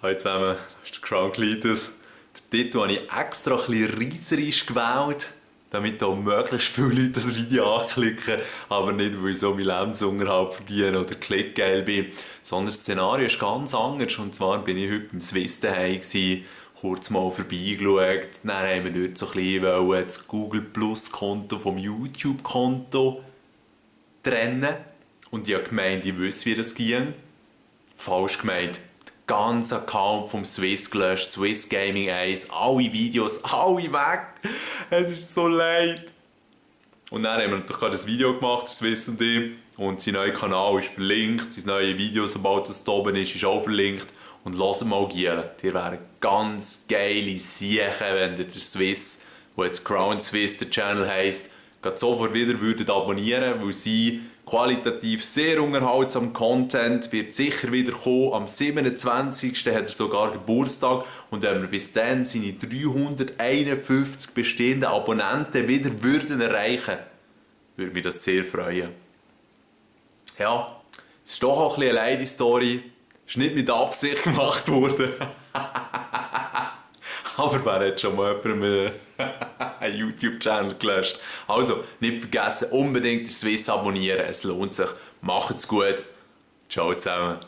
Hallo zusammen, das ist der Crown Cletus. Den Titel habe ich extra ein bisschen reisserisch gewählt, damit auch möglichst viele Leute das Video anklicken, aber nicht, weil ich so meinen Lebensunterhalt verdiene oder klickgeil bin, sondern das Szenario ist ganz anders. Und zwar bin ich heute beim Swiss daheim gewesen, kurz mal vorbeigeschaut, dann haben wir dort so ein bisschen das Google Plus Konto vom YouTube Konto trennen und ich habe gemeint, ich wüsste, wie das ging. Falsch gemeint. Der ganze Account vom Swiss gelöscht, Swiss Gaming 1, alle Videos, alle weg. Es ist so leid. Und dann haben wir natürlich gerade ein Video gemacht, Swiss und ich. Und sein neuer Kanal ist verlinkt, sein neue Video, sobald das da oben ist, ist auch verlinkt. Und lasst mal gielen. Ihr wären ganz geile Siechen, wenn ihr den Swiss, der jetzt Crown Swiss der Channel heisst, gerade sofort wieder würdet abonnieren, weil sie qualitativ sehr unterhaltsam Content wird sicher wieder kommen. Am 27. hat er sogar Geburtstag und wenn wir bis dann seine 351 bestehenden Abonnenten wieder würden erreichen, würde mich das sehr freuen. Ja, es ist doch auch ein bisschen eine Leide-Story. Ist nicht mit Absicht gemacht worden. Aber wer hat schon mal jemandem einen YouTube-Channel gelöscht? Also, nicht vergessen, unbedingt den Swiss abonnieren. Es lohnt sich. Macht's gut. Ciao zusammen.